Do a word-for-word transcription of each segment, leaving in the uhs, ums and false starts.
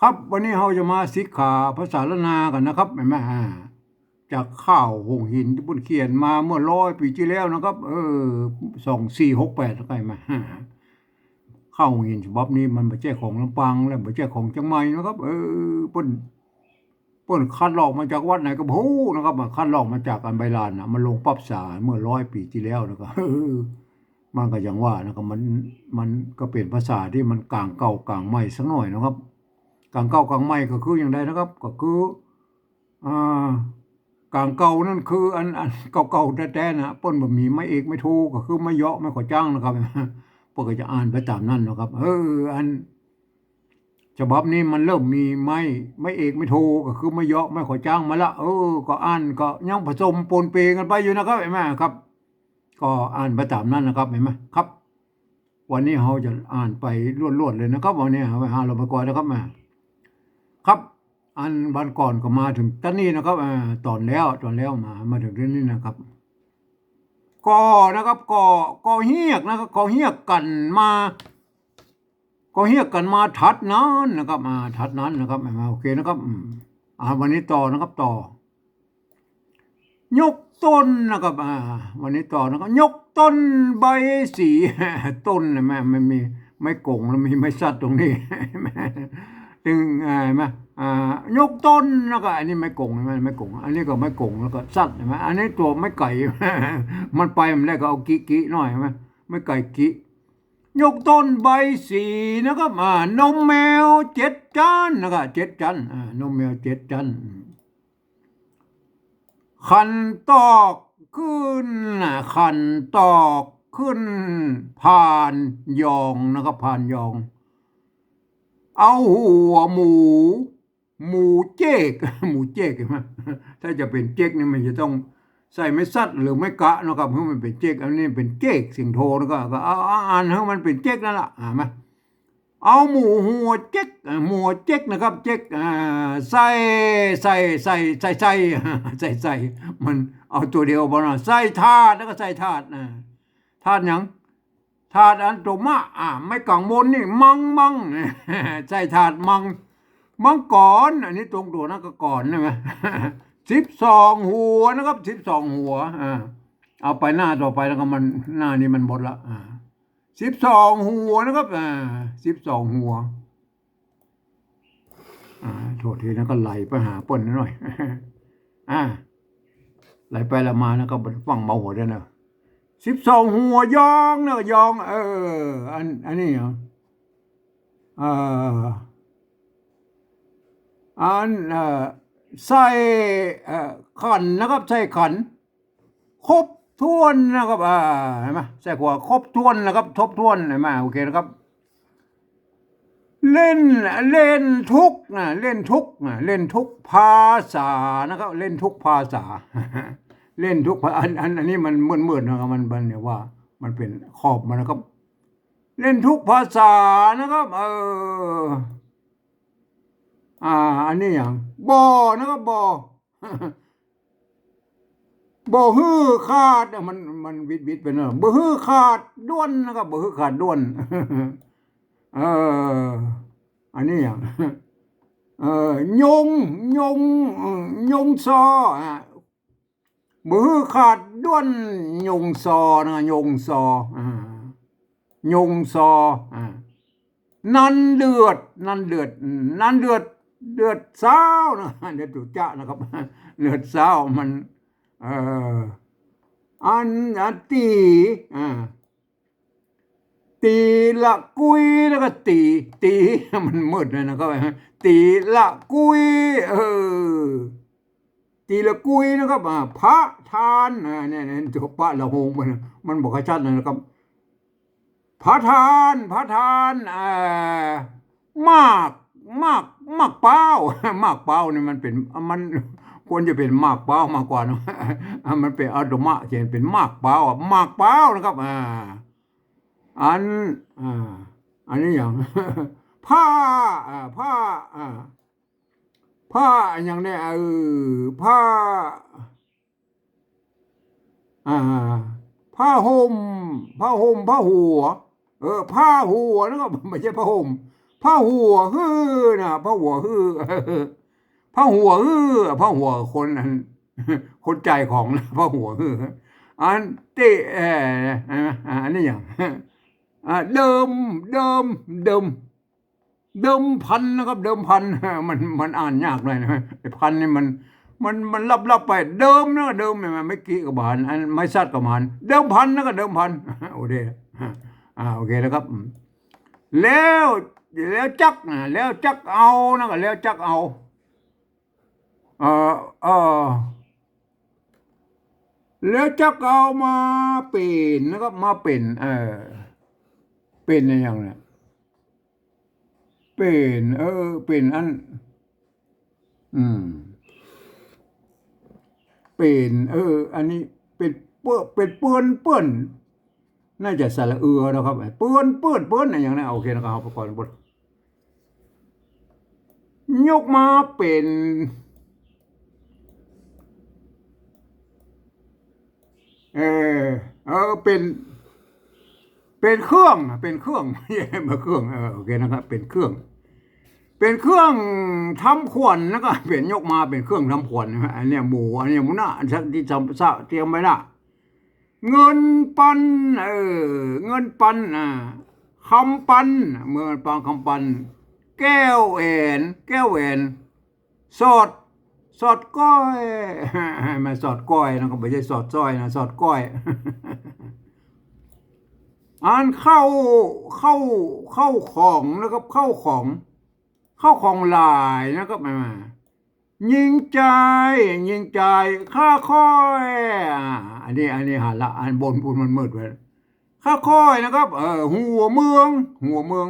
ครับ วันนี้เฮาจะมาสิกขาภาษาล้านนากั๋นนะครับ หันก่อ อ่า จากข้าวหงส์หินตี้เปิ้นเขียนมาเมื่อร้อยปี๋ตี้แล้วนะครับ เออ สองสี่หกแปด นะครับ หันก่อ ข้าวหงส์หินฉบับนี้มันบ่ใจ้ของลำปาง และบ่ใจ้ของเจียงใหม่นะครับ เออ เปิ้น เปิ้นคัดลอกมาจากวัดไหนก็บ่ฮู้นะครับ คัดลอกมาจากอันใบลานน่ะ มาลงปรับสาเมื่อร้อยปี๋ตี้แล้วนะครับ เออ มันก็อย่างว่านะครับ มัน มันก็เป๋นภาษาตี้มันก๋างเก่าก๋างใหม่สักหน่อยนะครับ ก๋างเก่าก๋างใหม่ก็คืออย่างใดนะครับ ก็คือ อ่า ก๋างเก่านั้นคืออัน อันเก่าๆ แต๊ๆ น่ะ เปิ้นบ่มีไม้เอกไม้โท ก็คือไม้เยาะไม้ขอจ้างนะครับ เปิ้นก็จะอ่านไปต๋ามนั้นนะครับ เออ อัน ฉบับนี้มันเริ่มมีไม้ ไม้เอกไม้โท ก็คือไม้เยาะไม้ขอจ้างมาละ เออ ก็อ่านก็ยังผสมปนเปกั๋นไปอยู่นะครับ หันก่อ ครับ ก็อ่านไปต๋ามนั้นนะครับ หันก่อ ครับ วันนี้เฮาจะอ่านไปรวดๆ เลยนะครับ วันนี้เฮาไปหาลมณ์ไปก่อนนะครับ มา ครับ อันวันก่อนก็มาเถิงต๋อนนี้นะครับ อ่า ต๋อนแล้ว ต๋อนแล้วมา มาเถิงต๋อนนี้นะครับ ก่อนะครับ ก่อ ก่อเฮียกนะครับ ก่อเฮียกกั๋นมา ก่อเฮียกกั๋นมาถัดนั้นนะครับ อ่า ถัดนั้นนะครับ อ่า โอเคนะครับ อืม อ่า วันนี้ต่อนะครับ ต่อ ยกต้นนะครับ อ่า วันนี้ต่อนะครับ ยกต้นใบสี ต้นน่ะแม่ มันมีไม้ก๋งแล้วมีไม้สัตว์ตรงนี้ ตึง อ่า หันก่อ อ่า ยกต้นแล้วก็ อันนี้ไม้ก๋งหันก่อ ไม้ก๋ง อันนี้ก็ไม้ก๋งแล้วก็สัตว์หันก่อ อันนี้ตั๋วไม้ไก่ มันไปมันได้ก็เอากิกิหน่อยหันก่อ ไม้ไก่กิ ยกต้นใบสีนะครับ อ่า นมแมวเจ็ดจั๊นนะครับ เจ็ดจั๊น อ่า นมแมวเจ็ดจั๊น ขันตอกขึ้นน่ะ ขันตอกขึ้นพานยองนะครับ พานยอง เอาหัวหมู หมูเจ๊ก หมูเจ๊กหันก่อ ถ้าจะเป๋นเจ๊กนี่มันจะต้องใส่ไม้สัตว์หรือไม้กะนะครับ หื้อมันเป๋นเจ๊ก อันนี้เป๋นเจ๊กเสียงโทนะครับ ก็เอา เอาอ่านหื้อมันเป๋นเจ๊กนั่นละ อ่า มา เอาหมูหัวเจ๊ก อ่า หัวเจ๊กนะครับ เจ๊ก อ่า ใส่ ใส่ ใส่ ใส่ ใส่ ใส่ ใส่ มันเอาตั๋วเดียวบ่เนาะ ใส่ถาด แล้วก็ใส่ถาด อ่า ถาดหยัง ถาดอันตั๋วมะ อ่า ไม้ก๋างบนนี่ มัง มัง ใส่ถาดมัง มังกร อันนี้ตรงตั๋วนั้นก็กรใช่ไหม สิบสองหัวนะครับ สิบสองหัว อ่า เอาไปหน้าต่อไปแล้วก็มัน หน้านี้มันหมดละ อ่า สิบสองหัวนะครับ อ่า สิบสองหัว อ่า โทษทีนะ ก็ไหลไปหาเปิ้นหน่อย อ่า ไหลไปไหลมานะ ก็ฟั่งเบาหัวด้วยนะ สิบสองหัวยองนะ ยอง เออ อัน อันนี้เหรอ เอ่อ อัน เอ่อ ใส่ เอ่อ ขันนะครับ ใส่ขัน ครบถ้วนนะครับ อ่า หันก่อ ใส่ขวา ครบถ้วนนะครับ ครบถ้วน หันก่อ โอเคนะครับ เล่น เล่นทุกนะ เล่นทุกนะ เล่นทุกภาษานะครับ เล่นทุกภาษา เล่นทุกภา อัน อัน อันนี้มันมืดๆ นะครับ มัน มันเนี่ยว่า มันเป๋นขอบมันนะครับ เล่นทุกภาษานะครับ เออ อ่า อันนี้หยัง บ่นะครับ บ่ บ่หื้อขาด อ่ะ มัน มันวิดๆ ไปเนาะ บ่หื้อขาดด้วนนะครับ บ่หื้อขาดด้วน เออ อันนี้หยัง เออ ยง ยง เออ ยงซอ อ่ะ บ่หื้อขาดด้วน ยงซอนะ ยงซอ อ่า ยงซอ อ่า นันเดือด นันเดือด อืม นันเดือด เดือดซาวนะ เดือดจุจะนะครับ เดือดซาวมัน เอ่อ อัน อันตี๋ อ่า ตี๋ละกุย แล้วก็ตี๋ ตี๋ มันมืดเลยนะครับ ตี๋ละกุย เออ ตี๋ละกุยนะครับ อ่า พระทาน อ่า เนี่ย เนี่ย ตั๋วปะละโหงมัน มันบ่ค่อยชัดนะครับ พระทาน พระทาน อ่า หมาก หมาก หมากเป๊า หมากเป๊านี่มันเป๋น มันควรจะเป๋นหมากเป๊ามากกว่าเนาะ อ่ะ มันเป๋นเอาตั๋วมะเขียนเป๋นหมากเป๊าอ่ะ หมากเป๊านะครับ อ่า อัน อ่า อันนี้หยัง ผ้า อ่า ผ้า อ่า ผ้าหยังเนี่ย เออ ผ้า อ่า ผ้าห่ม ผ้าห่ม ผ้าหัว เออ ผ้าหัวนะครับ ไม่ใช่ผ้าห่ม ผ้าหัวหื้อนะ ผ้าหัวหื้อ ผ้าหัวหื้อ ผ้าหัวคนอัน คนจ่ายของนะ ผ้าหัวหื้อ อันตี้ เอ่อ อันนี้อย่าง อ่า เดิม เดิม เดิม เดิมพันนะครับ เดิมพัน มัน มันอ่านยากหน่อยนะ ไอ้พันนี่มัน มัน มันลับๆ ไป เดิมนะ เดิม ไม้กรี๊ดก็บ่หัน อันไม้สัตว์ก็บ่หัน เดิมพันนะก็เดิมพัน โอเค อ่า โอเคนะครับ อืม แล้ว แล้วจักนะ แล้วจักเอานะก็แล้วจักเอา เอ่อ เอ่อ แล้วจักเอามาเป๋นนะครับ มาเป๋น เอ่อ เป๋นอะหยังเนี่ย เป๋น เออ เป๋นอัน อืม เป๋น เออ อันนี้เป๋นเปื้อ เป๋นเปื้อน เปื้อน น่าจะสระเอือนะครับ เปื้อน เปื้อน เปื้อน อะหยังเนี่ย โอเคนะครับ เอาไปก่อนบท ยกมาเป๋น เออ เออ เป๋น เป๋นเครื่อง เป๋นเครื่อง มาเครื่อง เออ โอเคนะครับ เป๋นเครื่อง เป๋นเครื่องทำขวัญ แล้วก็เป๋นยกมาเป๋นเครื่องทำขวัญนะฮะ อันเนี้ยหมู อันเนี้ยหมูนะ ที่ทำ เตรียมไว้นะ เงินปัน เออ เงินปัน อ่า คำปัน เมืองปางคำปัน แก้วแหวน แก้วแหวน สอด สอดก้อย มาสอดก้อยนะ ก็บ่ใจ้สอดสร้อยนะ สอดก้อย อันเข้า เข้า เข้าของนะครับ เข้าของ เข้าของหลายนะครับ อ่า ยิงจาย ยิงจาย ค่าค่อย อ่า อันนี้ อันนี้หันละ อันบนปูนมันมืดไว้ ค่าค่อยนะครับ เออ หัวเมือง หัวเมือง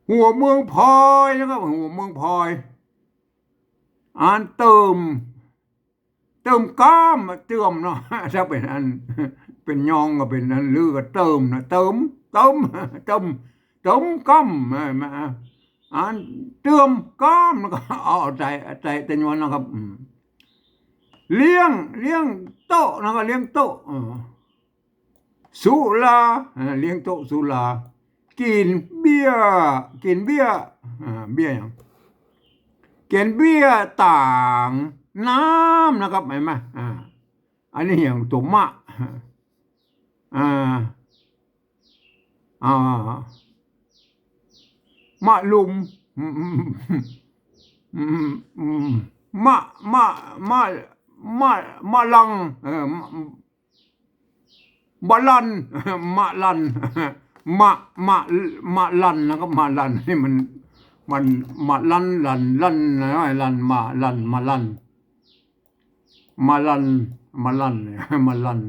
หัวเมืองพลอยนะครับ หัวเมืองพลอย อันเติม เติมก้าม เติมเนาะ ถ้าเป๋นอัน เป๋นยองก็เป๋นอัน ลือก็เติมนะ เติม เติม เติม เติมก้าม อ่า มา อันเติมก้าม แล้วก็เอา เอาใต้ ใต้ ใต้ยวนนะครับ อืม เลี้ยง เลี้ยงโต๊ะ แล้วก็เลี้ยงโต๊ะ เออ สุรา เออ เลี้ยงโต๊ะสุรา กิ๋นเบียร์ กิ๋นเบียร์ อ่า เบียร์หยัง กิ๋นเบียร์ตางน้ำนะครับ หันก่อ อ่า อันนี้อย่างตั๋วมะ อ่า อ่า มะลุม อืม อืม อืม อืม มะ มะ มะ มะ มะลัง เออ มะ บะลัน มะลัน มะ มะ มะลันนะครับ มะลัน นี่มัน มัน มะลัน ลัน ลันนะ ลัน มะลัน มะลัน มะลัน มะลัน มะลัน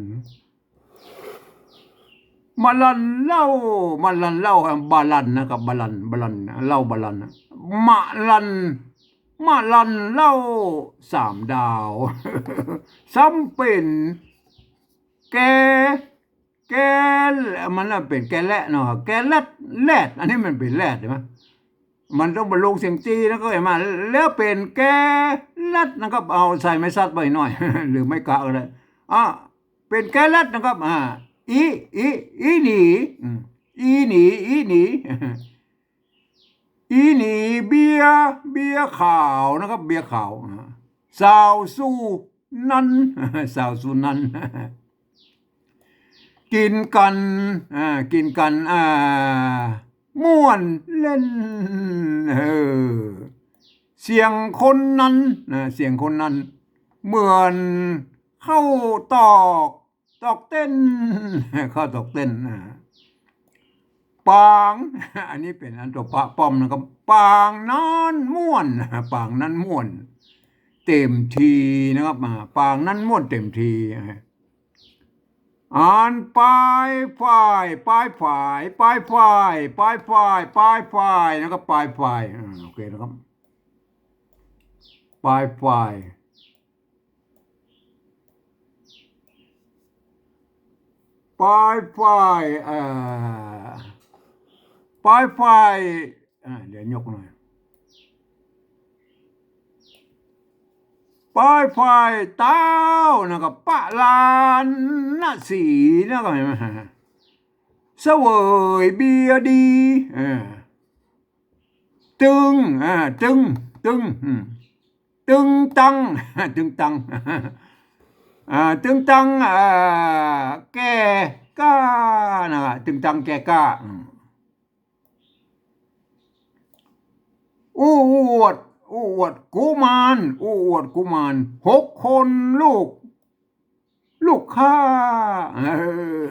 มะลันเหล้า มะลันเหล้า บาลันนะครับ บาลัน บาลัน เหล้าบาลัน มะลัน มะลันเหล้าสามดาว ซ้ำเป๋น แก แก มันน่ะเป๋นแกและเนาะ แกแลด แลด อันนี้มันเป๋นแลดใช่ไหม มันต้องบรรลงเสียงจีนะครับ หันก่อ แล้วเป๋นแกแลดนะครับ เอาใส่ไม้สัตว์ไปหน่อย หรือไม้กะก็ได้ อ่ะ เป๋นแกแลดนะครับ อ่า อี อี อีหนี อืม อีหนี อีหนี อีหนีเบียร์ เบียร์ขาวนะครับ เบียร์ขาว อ่า สาวสู่นั้น สาวสู่นั้น กิ๋นกั๋น อ่า กิ๋นกั๋น อ่า ม่วนเล่น เออ เสียงคนนั้น อ่า เสียงคนนั้น เหมือนเข้าตอก ตอกเต้น เข้าตอกเต้น อ่า ปาง อันนี้เป๋นอันตั๋วปะป้อมนะครับ ปางนั้นม่วน ปางนั้นม่วน เต็มทีนะครับ อ่า ปางนั้นม่วนเต็มที อ่า อันปายฝ่าย ปายฝ่าย ปายฝ่าย ปายฝ่าย ปายฝ่ายนะครับ ปายฝ่าย อ่า โอเคนะครับ ปายฝ่าย ปายฝ่าย เอ่อ ปายฝ่าย อ่า เดี๋ยวยกหน่อย ปายฝ่ายเต้านะครับ ปะลานนะสีนะครับ หันก่อ เสวยเบียร์ดี เออ ตึง อ่า ตึง ตึง อืม ตึงตัง ตึงตัง อ่า ตึงตัง อ่า แก่ก๊า นะ ตึงตังแก่ก๊า อืม อู้อวด อู้อวดกุมาร อู้อวดกุมาร หกคนลูก ลูกข้า เออ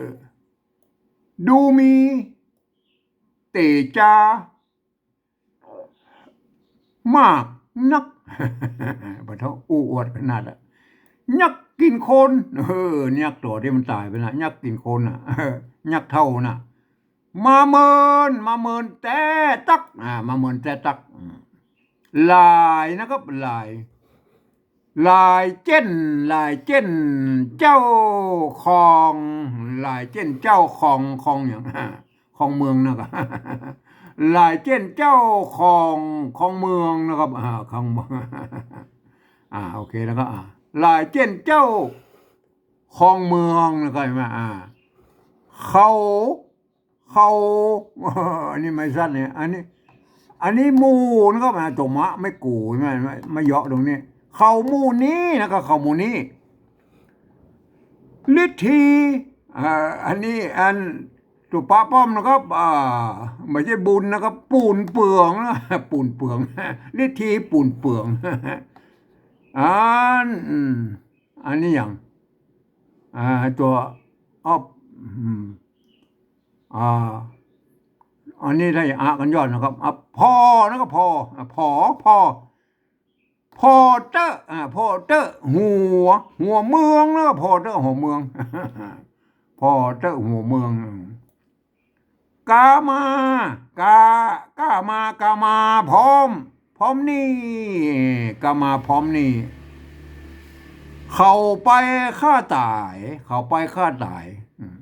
ดูมีเตจา มากนัก ปะโถ อู้อวดขนาดละ ยักษ์กินคน เออ ยักษ์ตั๋วตี้มันต๋ายไปนะ ยักษ์กินคนน่ะ เออ ยักษ์เฒ่าน่ะ มาเมิน มาเมินแต๊ตั๊ก อ่า มาเมินแต๊ตั๊ก อืม หลายนะครับ หลาย หลายเจ้น หลายเจ้นเจ้าครอง หลายเจ้นเจ้าครอง ครองหยัง ครองเมืองนะครับ หลายเจ้นเจ้าครอง ครองเมืองนะครับ อ่า ครองเมือง อ่า โอเค แล้วก็ อ่า หลายเจ้นเจ้าครองเมือง แล้วก็ เห็นไหม อ่า เขา เขา อันนี้ไม่สั้นเนี่ย อันนี้ อันนี้หมู่นะครับ อ่า ตั๋วมะไม่กู๋ ไม่ ไม่ ไม่เยาะตรงนี้ เขาหมู่นี้นะครับ เขาหมู่นี้ ฤทธี อ่า อันนี้ อันตั๋วปะป้อมนะครับ อ่า ไม่ใช่บุญนะครับ ปูนเปืองนะ ปูนเปือง ฤทธีปูนเปือง อัน อืม อันนี้หยัง อ่า ตั๋ว อ๊อบ อืม อ่า อันนี้ถ้าอยากอ่านกันยอดนะครับ อ่ะ พอนะครับ พอ อ่ะ พอ พอ พอเต๊อะ อ่า พอเต๊อะ หัว หัวเมืองนะครับ พอเต๊อะ หัวเมือง พอเต๊อะ หัวเมือง กามา กา กามา กามา พร้อม พร้อมนี่ กามา พร้อมนี่ เขาไปข้าต๋าย เขาไปข้าต๋าย อืม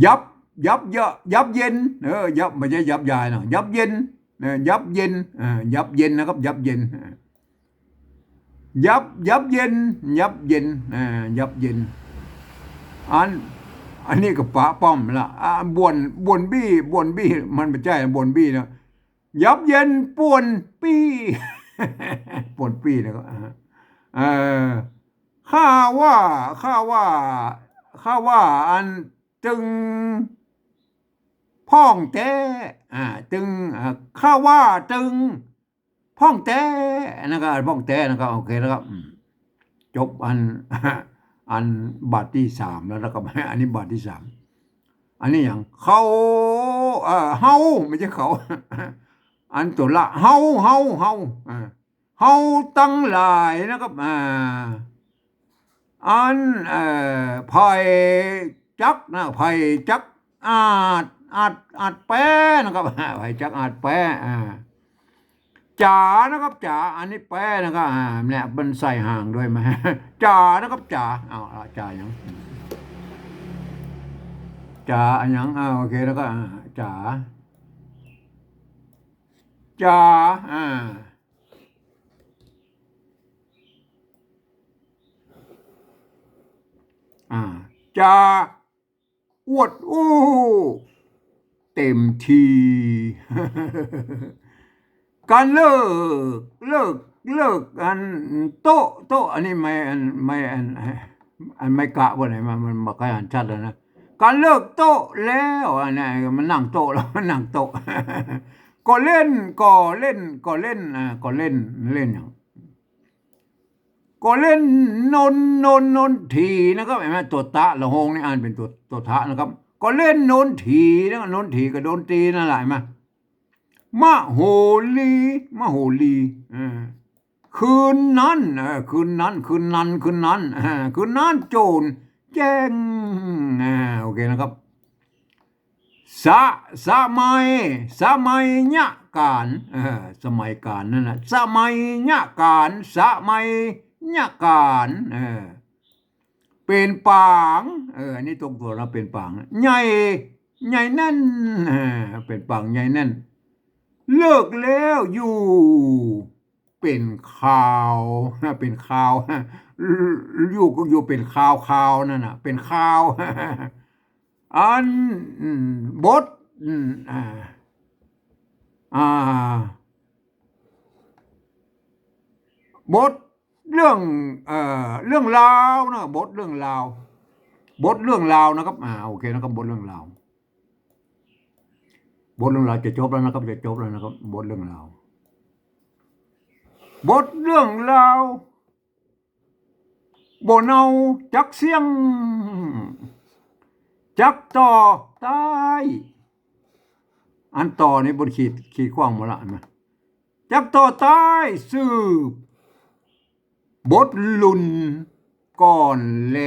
ยับ ยับเยาะ ยับเย็น เออ ยับ ไม่ใช่ยับยายนะ ยับเย็น เออ ยับเย็น เออ ยับเย็นนะครับ ยับเย็น เออ ยับ ยับเย็น ยับเย็น อ่า ยับเย็น อัน อันนี้ก็ปะป้อมละ อ่า บ่วน บ่วนบี้ บ่วนบี้ มันไม่ใช่ บ่วนบี้นะ ยับเย็นป่วนปี้ ป่วนปี้นะครับ อ่า เออ ข้าว่า ข้าว่า ข้าว่าอันตึงพ่องแต๊ อ่า ตึง อ่า ข้าว่าตึง พ่องแต๊นะครับ พ่องแต๊นะครับ โอเคนะครับ อืม จบอัน อันบาทตี้สามแล้วนะครับ อันนี้บาทตี้สาม อันนี้หยัง เขา เอ่อ เฮา ไม่ใช่เขา อันตั๋วละ เฮา เฮา เฮา อ่า เฮาตังหลายนะครับ อ่า อัน เอ่อ ไผจักนะ ไผจักอาจ อาจ อาจแปนะครับ ไผจักอาจแป อ่า จ๋านะครับ จ๋า อันนี้แปนะครับ อ่า เนี่ย มันใส่หางด้วยมา จ๋านะครับ จ๋า เอาละ จ๋าหยัง จ๋าหยัง อ่า โอเค แล้วก็ อ่า จ๋า จ๋า อ่า อ่า จ๋า อวดอู้ เต็มที การเลิก เลิก เลิก อัน โต๊ะ โต๊ะ อันนี้ไม่ อัน ไม่ อัน อันไม่กะว่าไหน มัน มันบ่ค่อยหันชัดแล้วนะ การเลิกโต๊ะแล้ว อันนี้มันนั่งโต๊ะแล้ว มันนั่งโต๊ะ ก็เล่น ก็เล่น ก็เล่น อ่า ก็เล่น เล่นหยัง ก็เล่นนน นน นนถีนะครับ เห็นไหม ตั๋วตะ ละโฮงนี่อ่านเป๋นตั๋ว ตั๋วทะนะครับ ก็เล่นนนถีนะ นนถีก็ดนตรีนั่นแหละ เห็นไหม มโหรี มโหรี เออ คืนนั้น เออ คืนนั้น คืนนั้น คืนนั้น เออ คืนนั้นโจ่งแจ้ง อ่า โอเคนะครับ สะ สมัย สมัยยะกาล เออ สมัยกาลนั่นแหละ สมัยยะกาล สมัยยะกาล เออ เป๋นป๋าง เออ อันนี้ตรงตั๋วนะ เป๋นป๋าง ใหญ่ ใหญ่แน่น เออ เป๋นป๋างใหญ่แน่น เลิกแล้วอยู่ เป๋นคาว เป๋นคาว อยู่ก็อยู่เป๋นคาว คาวนั่นน่ะ เป๋นคาว อัน อืม บท อืม อ่า อ่า บทเรื่อง เอ่อ เรื่องราวนะ บทเรื่องราว บทเรื่องราวนะครับ อ่า โอเคนะครับ บทเรื่องราว บทเรื่องราวจะจบแล้วนะครับ จะจบแล้วนะครับ บทเรื่องราว บทเรื่องราว บ่เนาจักเสี้ยง จักต่อตาย อันต่อนี่บ่ขีด ขีดขว้างหมดละ หันก่อ จักต่อตายสืบ บทรุ่นก่อนแล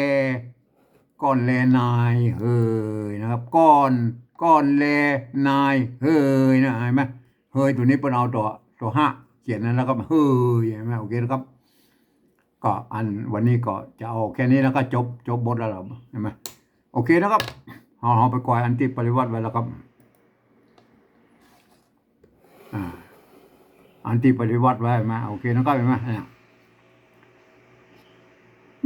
ก่อนแลนายเฮยนะครับ ก่อน ก่อนแลนายเฮยนะ หันก่อ เฮยตั๋วนี้เปิ้นเอาตั๋ว ตั๋วฮะเขียนนะ แล้วก็เฮย หันก่อ โอเคนะครับ ก็อันวันนี้ก็จะเอาแค่นี้แล้วก็จบ จบบทแล้ว หันก่อ โอเคนะครับ เฮา เฮาไปกอยอันตี้ปริวัติไว้แล้วครับ อ่า อันตี้ปริวัติไว้ หันก่อ โอเคนะครับ หันก่อ เนี่ย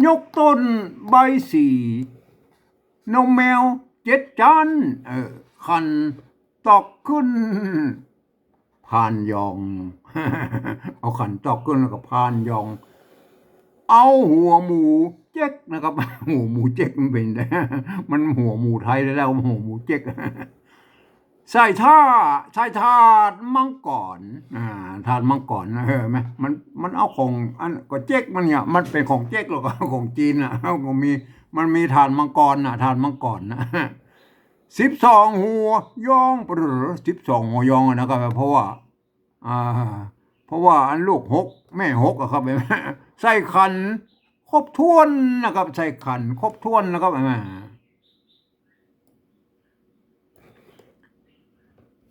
ยกต้นใบสี นมแมวเจ็ดจั๊น เออ ขันตอกขึ้น พานยอง เอาขันตอกขึ้นแล้วก็พานยอง เอาหัวหมูเจ๊กนะครับ หัวหมูเจ๊กมันเป๋น มันหัวหมูไทยแล้ว หัวหมูเจ๊ก ใส่ถ่า ใส่ถ่าดมังกร อ่า ถ่าดมังกรนะ เออ แม่ มัน มันเอาของ อัน ก็เจ๊กมันเนี่ย มันเป๋นของเจ๊กแล้วก็ของจีนน่ะ ก็มี มันมีถ่าดมังกรน่ะ ถ่าดมังกรน่ะ สิบสองหัวยอง สิบสองหัวยองนะครับ เพราะว่า อ่า เพราะว่าอันลูกหก แม่หกอะครับ ใส่ขันครบถ้วนนะครับ ใส่ขันครบถ้วนนะครับ อ่า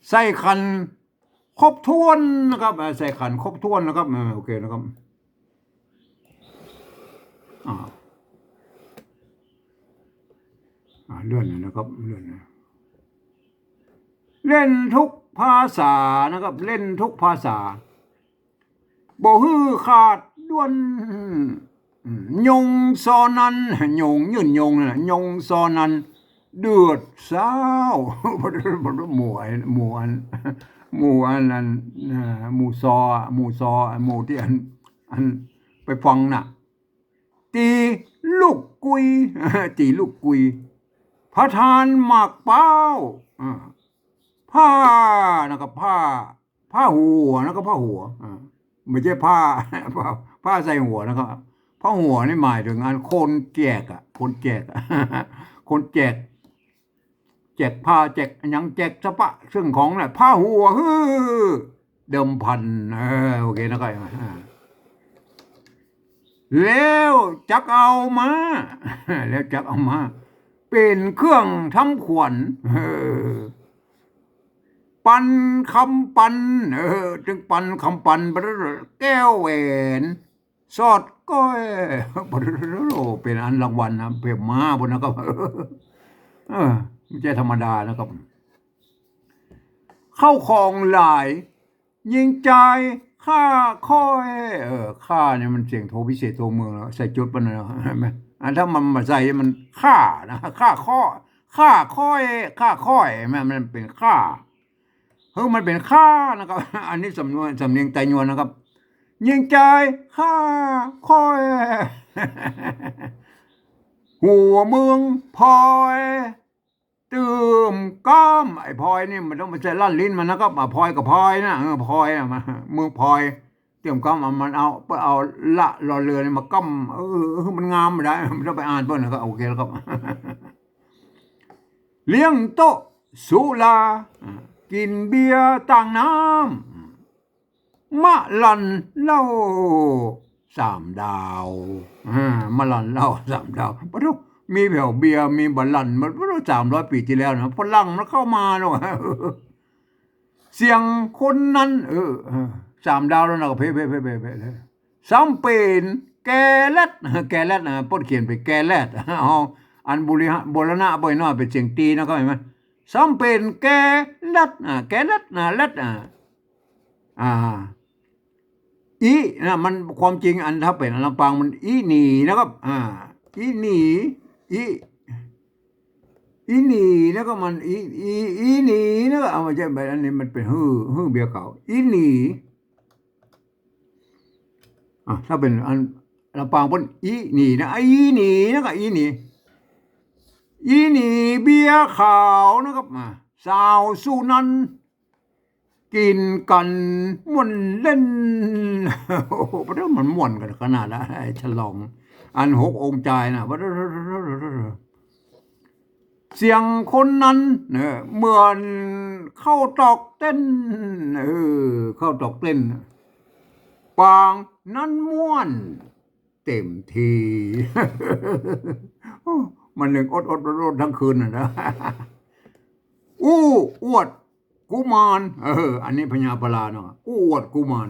ใส่ขันครบถ้วนนะครับ อ่า ใส่ขันครบถ้วนนะครับ อ่า โอเคนะครับ อ่า อ่า เลื่อนหน่อยนะครับ เลื่อนหน่อย เล่นทุกภาษานะครับ เล่นทุกภาษา บ่หื้อขาดด้วน อืม ยงซอนัน ยง ยื่นยงนั่นน่ะ ยงซอนัน เดือดซ้าว หมู่อัน หมู่อัน หมู่อันนั้น อ่า หมู่ซออะ หมู่ซออะ หมู่ตี้อัน อันไปฟังน่ะ ตี๋ลูกกุย ตี๋ลูกกุย ประธานหมากเป๊า อ่า ผ้านะครับ ผ้า ผ้าหัวนะครับ ผ้าหัว อ่า ไม่ใช่ผ้า ผ้า ผ้าใส่หัวนะครับ ผ้าหัวนี่หมายถึงอันคนแจกอะ คนแจกอะ คนแจก แจกผ้า แจกหยัง แจกสะปะ เครื่องของน่ะ ผ้าหัว หื้อเดิมพัน เออ โอเคนะครับ อ่า แล้วจักเอามา แล้วจักเอามา เป๋นเครื่องทำขวัญ เออ ปันคำปัน เออ จึงปันคำปัน แก้วแหวน สอดก้อย โอ้ เป๋นอันรางวัลนะ เป๋นมาพุ้นนะครับ เออ ไม่ใช่ธรรมดานะครับ เข้าของหลาย หญิงจายข้าค่อย เออ ข้านี่มันเสียงโทพิเศษโทเมืองแล้ว ใส่จุดปะนะ หันก่อ อ่ะ ถ้ามันบ่ใส่มันข้านะ ข้าค่อย ข้าค่อย ข้าค่อย หันก่อ มันเป๋นข้า เฮ้ย มันเป๋นข้านะครับ อันนี้สำนวน สำเนียงไตยวนนะครับ หญิงจายข้าค่อย หัวเมืองพลอย เติมก้ำ ไอ้พลอยนี่มันต้องไปใส่ลั่นลิ้นมันนะครับ อ่ะ พลอยกับพลอยนะ เออ พลอยอะ มา เมืองพลอย เติมก้ำ เอา มันเอา เอาละ รอเรือนี่มาก้ำ เออ เออ มันงามบ่ได้ มันต้องไปอ่านเปิ้นนะครับ โอเคแล้วครับ เลี้ยงโต๊ะสุรา อ่ะ กิ๋นเบียร์ต่างน้ำ มะลันเหล้าสามดาว อ่า มะลันเหล้าสามดาว ปะโถ มีแผวเบียร์ มีมะลัน มัน ปะโถ สามร้อยปี๋ตี้แล้วนะ ฝรั่งมันเข้ามาเนาะ เสียงคนนั้น เออ เออ สามดาวแล้วนะ ก็เพ่ เพ่ เพ่ เพ่ เพ่ เลย ซ้ำเป๋นแกแล็ด แกแล็ดนะ เปิ้นเขียนเป๋นแกแล็ด เอา อันบูรณะ บูรณะไปหน่อย เป๋นเสียงตี๋นะครับ หันก่อ ซ้ำเป๋นแกแล็ด อ่า แกแล็ด อ่า แล็ด อ่า อ่า อิ นะ มัน ความจริงอันถ้าเป๋นอันลำปางมันอิหนีนะครับ อ่า อิหนี อิ อีหนีนะก็มัน อี อี อีหนีนะก็ เอา บ่ใจ้ อันนี้มันเป๋นหื้อ หื้อเบียร์ขาว อีหนี อ่ะ ถ้าเป๋นอันลำปางเปิ้น อีหนีนะ อีหนีนะก็ อีหนี อีหนีเบียร์ขาวนะครับ อ่ะ สาวสุนันท์ กิ๋นกั๋นม่วนเล่น โอ้โห มันม่วนกั๋นขนาดละ ไอ้ฉลอง อันหกองค์จายนะ เสียงคนนั้นเนี่ย เหมือนเข้าตอกเต้น เออ เข้าตอกเต้น ปางนั้นม่วนเต็มที โอ้ มันนึ่งอดๆๆๆ ตึงคืนน่ะนะ อู้อวดกุมาร เออ อันนี้พญาปลาเนาะ อู้อวดกุมาร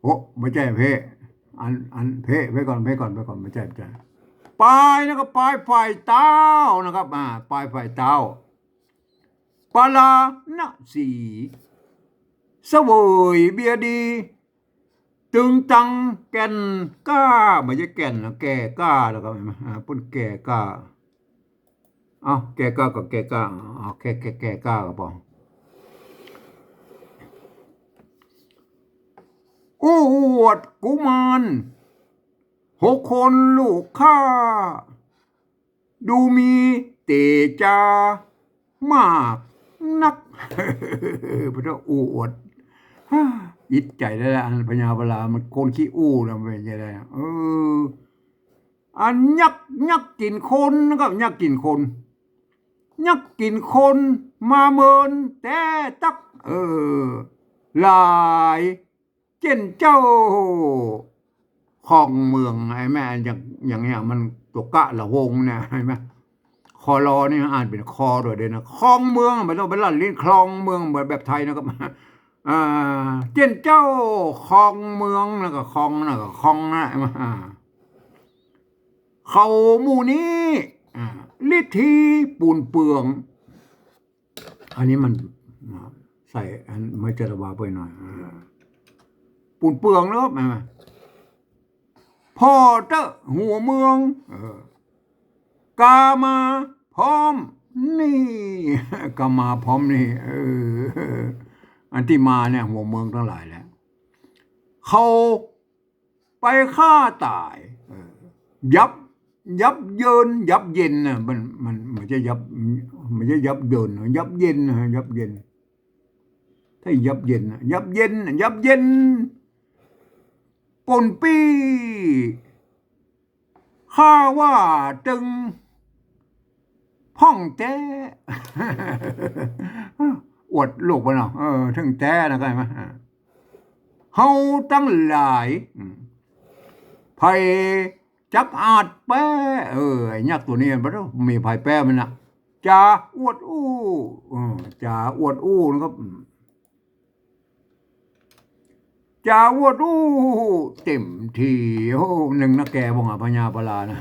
โอ้ บ่ใจ้เพะ อัน อันเพะ ไปก่อน ไปก่อน ไปก่อน บ่ใจ้ บ่ใจ้ ปายนะก็ปายฝ่ายต้าวนะครับ อ่า ปายฝ่ายต้าว ปาราณสี เสวยเบียร์ดี ตึงตังแก่นกล้า บ่ใจ้แก่นนะ แก่กล้าแล้วก็ อ่า เปิ้นแก่กล้า เอ้า แก่กล้าก็แก่กล้า เอาแค่ แก่ แก่กล้าก็ปอ อู้อวดกุมาร หกคนลูกข้า ดูมีเตจามากนัก พระเจ้าอู้อวด อิดใจ๋แล้วละ อันพญาปลา มันคนขี้อู้นะ มันเป๋นจะไดอะ เออ อันยักษ์ ยักษ์กิ๋นคนนะครับ ยักษ์กิ๋นคน ยักษ์กิ๋นคนมาเมินแต๊ตั๊ก เออ หลาย เจ้นเจ้า ครองเมือง ไอ้แม่ อย่าง อย่างเนี้ย มันตั๋วกะละวงเนี่ย เห็นไหม คอลอนี่อ่านเป๋นคอด้วยเด้อนะ ครองเมือง บ่ต้องไปลัดลิ้น ครองเมือง เหมือนแบบไทยนะครับ อ่า เจ้นเจ้าครองเมือง แล้วก็ครองนะ ก็ครองนะ อ่า เขาหมู่นี้ อ่า ฤทธีปูนเปือง อันนี้มัน อ่า ใส่อันไม้จรวาไปหน่อย อ่า ปูนเปืองแล้ว มา มา ผ่อเต๊อะหัวเมือง เออ กามาพร้อมนี่ กามาพร้อมนี่ เออ อันตี้มาเนี่ย หัวเมืองตังหลายแหละ เขาไปฆ่าต๋าย เออ ยับ ยับเยิน ยับเย็นน่ะ มัน มัน มันบ่ใจ้ยับ มันบ่ใจ้ยับเยิน ยับเย็นนะ ยับเย็น ถ้ายับเย็นน่ะ ยับเย็น ยับเย็น ป่นปี้ ข้าว่าตึงพ่องแต๊ อวดลูกไปเนาะ เออ ตึงแต๊นะ เข้าใจ๋ไหม เฮาตังหลาย อืม ใผจักอาจแป๊ เออ ไอ้ยักษ์ตั๋วนี้ บ่มีใผแป๊มันน่ะ จ๋าอวดอู้ เออ จ๋าอวดอู้นะครับ อืม จ๋าอวดอู้เต็มที โอ้ นึ่งนะแก บ่าพญาปลานะ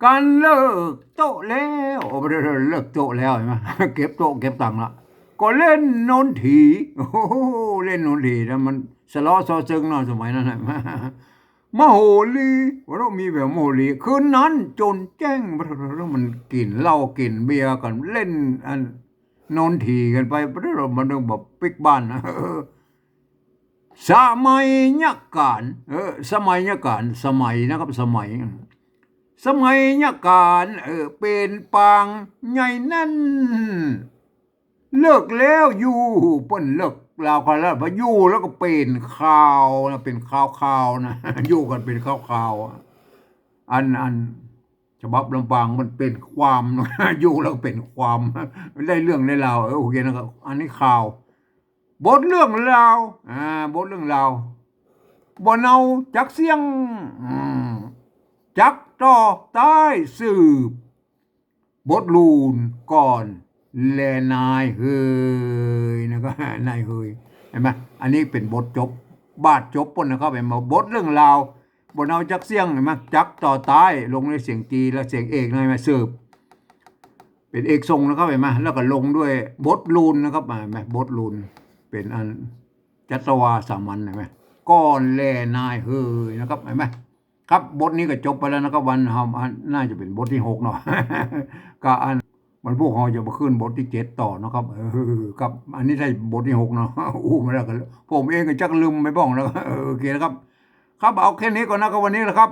กั๋นเลิกโต๊ะแล้ว โอ้ เลิกโต๊ะแล้ว หันก่อ เก็บโต๊ะเก็บตั๋งละ ก็เล่นโนนถี โอ้โห เล่นโนนถีนะ มันสะเลาะเซาะเซิงเนาะ สมัยนั้นน่ะ มโหรี ว่าต้องมีแบบมโหรี คืนนั้นจนแจ้ง แล้วมันกิ๋นเหล้ากิ๋นเบียร์กั๋น เล่นอันโนนถีกั๋นไป มันต้องแบบปิ๊กบ้านนะ สมัยกาล เออ สมัยกาล สมัยนะครับ สมัย สมัยกาล เออ เป๋นปางใหญ่แน่น เลิกแล้วอยู่ เปิ้นเลิกลาวคาวแล้ว พออยู่แล้วก็เป๋นข่าวนะ เป๋นข่าวๆ นะ อยู่กั๋นเป๋นข่าวๆ อะ อัน อัน ฉบับลำปางมันเป๋นความ อยู่แล้วก็เป๋นความ ได้เรื่องได้ราว เออ โอเคนะครับ อันนี้ข่าว บทเรื่องราว อ่า บทเรื่องราว บ่เนาจักเสี้ยง อืม จักต่อต้ายสืบ บทลูนก่อน แลนายเฮย นะก็ นายเฮย หันก่อ อันนี้เป๋นบทจบ บาทจบเปิ้นนะครับ หันก่อ บทเรื่องราว บ่เนาจักเสี้ยง หันก่อ จักต่อต้าย ลงด้วยเสียงจี และเสียงเอก หันก่อ สืบ เป๋นเอกส่งนะครับ หันก่อ แล้วก็ลงด้วยบทลูนนะครับ หันก่อ บทลูน เป๋นอันจัตวาสามัญ หันก่อ ก่อนแลนายเฮยนะครับ หันก่อ ครับ บทนี้ก็จบไปแล้วนะครับ วัน เฮา อัน น่าจะเป๋นบทตี้หกเนาะ ก็อัน วันพูกเฮาจะมาขึ้นบทตี้เจ็ดต่อนะครับ เออ ครับ อันนี้ใจ้บทตี้หกเนาะ อู้ มาแล้วก็ ผมเองก็จักลืมไปบ้างแล้ว เออ โอเคนะครับ ครับ เอาแค่นี้ก่อนนะครับ วันนี้นะครับ